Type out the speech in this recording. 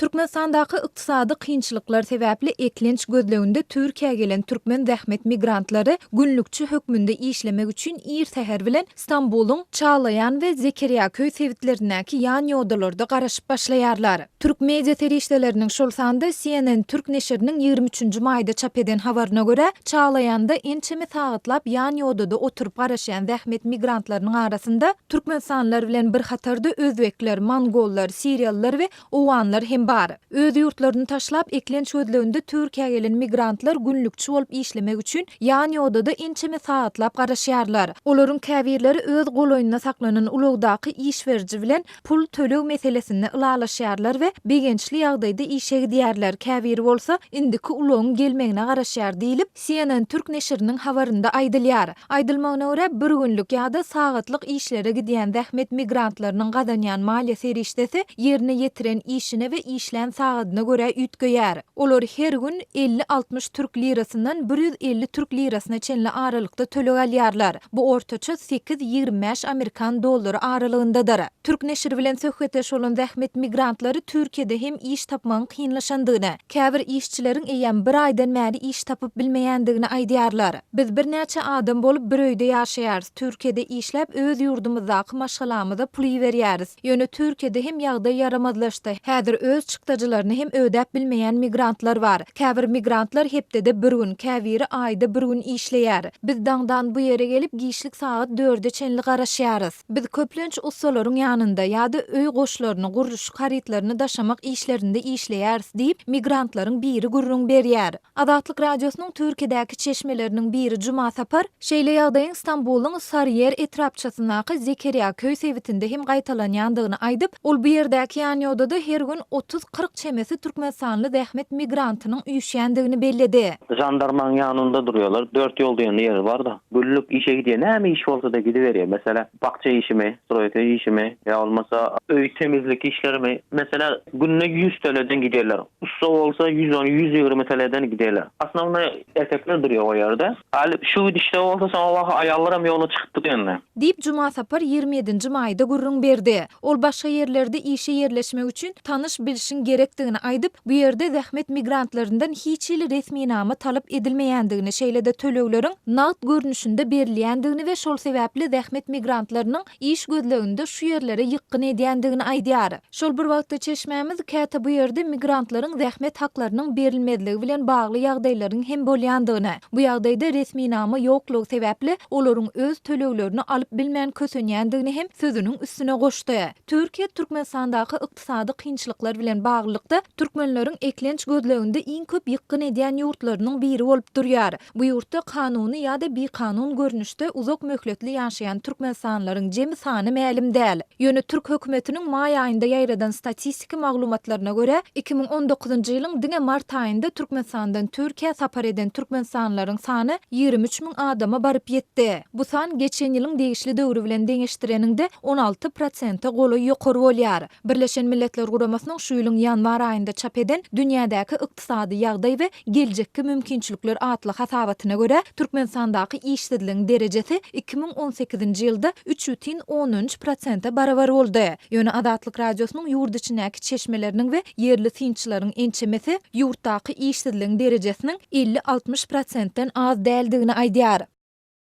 Türkmenistandaky ykdysady kynçylyklar sebäpli eklenç gözleginde Türkiýä gelen türkmen zähmet migrantlary günlükçi hökmünde işlemek üçin ir säher bilen Stambulyň Çaglaýan we Zekeriýaköý sebitlerindäki ýan ýodalarda garaşyp başlaýarlar. Türk media serişdeleriniň, şol sanda CNN Türk neşiriniň 23 nji maýda çap eden habaryna görä, Çaglaýanda ençeme sagatlap ýan ýodada oturyp garaşýan zähmet migrantlarynyň arasynda türkmenistanlylar bilen bir hatarda özbekler, mongollar, siriýalylar we owganlar hem bar. Öz ýurtlaryny taşlap, eklenç gözleginde Türkiýä gelen migrantlar günlükçi bolup işlemek üçin ýan ýodada ençeme sagatlap garaşýarlar. Olaryň käbirleri öz golaýynda saklanan ulagdaky iş beriji bilen pul töleg meselesinde ylalaşýarlar we begençli ýagdaýda işe gidýärler, käbiri bolsa indiki ulagyň gelmegine garaşýar diýlip, CNN Türk neşiriniň habarynda aýdylýar. Aýdylmagyna görä, bir günlük ýa-da sagatlyk işlere gidýän zähmet migrantlarynyň gazanýan maliýe serişdesi ýerine ýetiren işine we işlän sagadyna görä üýtgeýär. Olar her gün 50-60 türk lirasyndan 150 türk lirasyna çenli aralykda töleg alýarlar. Bu ortaça sekiz, 25 amerikan dollary aralygyndadyr. Türk neşiri bilen söhbetdeş bolan zähmet migrantlary Türkiýede hem iş tapmagyň kynlaşandygyny, käbir işçileriň eýýäm bir aýdan bäri iş tapyp bilmeýändigini aýdýarlar. Biz birnäçe adam bolup bir öýde ýaşaýarys, Türkiýede işläp öz ýurdumyzdaky maşgalamyza pul iberýäris. Ýöne Türkiýede hem ýagdaý ýaramazlaşdy, häzir öz çykdajylaryny hem ödäp bilmeýän migrantlar bar. Käbir migrantlar hepdede bir gün, käbiri aýda bir gün işleýär. Biz daňdan bu ýere gelip giçlik sagat dörde çenli garaşýarys. Biz köplenç ussalaryň ýanynda ýa-da öý goşlaryny, gurluşyk harytlaryny daşamak işlerinde işleýäris diýip, migrantlaryň biri gürrüň berýär. Azatlyk Radiosynyň Türkiýedäki çeşmeleriniň biri Juma Sapar şeýle ýagdaýyň Stambulyň Saryýer etrapçasyndaky Zekeriýaköý sebitinde hem gaýtalanýandygyny aýdyp, ol bu ýerdäki ýanýodada her gün 30-40 çemesi türkmenistanly zähmet migrantynyň üýşýändigini belledi. Žandarmaň ýanynda durýarlar. Dört ýol diýen ýeri bar-da. Günlük işe gidýär. Näme iş bolsa-da gidiberýär. Meselem, bakja işimi, stroýka işimi ýa bolmasa öý temizlik işlerimi. Meselem, günde ýüz TLden gidýärler. Ussa bolsa 110, 120 TLden gidýärler. Osnownoý erkekler durýar o ýerde. Hali şu gidişde bolsa soňa baka aýallaram ýola çykyp dur indi. Diýip, Juma Sapar 27 nji maýda gürrüň berdi. Ol başga ýerlerde işe ýerleşmek üçin tanyş-bilşiň gerekdigini aýdyp, bu ýerde zähmet migrantlaryndan hiç hili resminama talap edilmeýändigini, şeýle-de tölegleriň nagt görnüşinde berilýändigini we şol sebäpli zähmet migrantlarynyň iş gözleginde şu ýerlere ýykgyn edýändigini aýdýar. Şol bir wagtda çeşmämiz käte bu ýerde migrantlaryň zähmet haklarynyň berilmezligi bilen bagly ýagdaýlaryň hem bolýandygyny, bu ýagdaýda resminama ýoklugy sebäpli olaryň öz töleglerini alyp bilmän kösenýändigini hem sözüniň üstüne goşdy. Türkiýe Türkmenistandaky ykdysady kynçylyklar bilen baglylykda türkmenleriň eklenç gözleginde iň köp ýykgyn edýän ýurtlarynyň biri bolup durýar. Bu ýurtda kanuny ýa-da bikanun görnüşde uzak möhletli ýaşaýan türkmenistanlylaryň jemi sany mälim däl. Ýöne türk hökümetiniň maý aýynda ýaýradan statistiki maglumatlaryna görä, 2019-njy ýylyň diňe mart aýynda Türkmenistandan Türkiýä sapar eden türkmenistanlylaryň sany 23 müň adama baryp ýetdi. Bu san geçen ýylyň degişli döwri bilen deňeşdireniňde 16 prosente golaý ýokary bolýar. Birleşen Milletler Guramasynyň şu ýylyň ýanwar aýynda çap eden Dünýädäki ykdysady ýagdaý we geljekki mümkinçilikler atly hasabatyna görä, Türkmenistandaky işsizligiň derejesi 2018-nji ýylda üç bütin ondan üç prosente barabar boldy. Ýöne Azatlyk Radiosynyň ýurt içindäki çeşmeleriniň we ýerli synçylaryň ençemesi ýurtdaky işsizligiň derejesiniň 50-60 prosentden az däldigini aýdýar.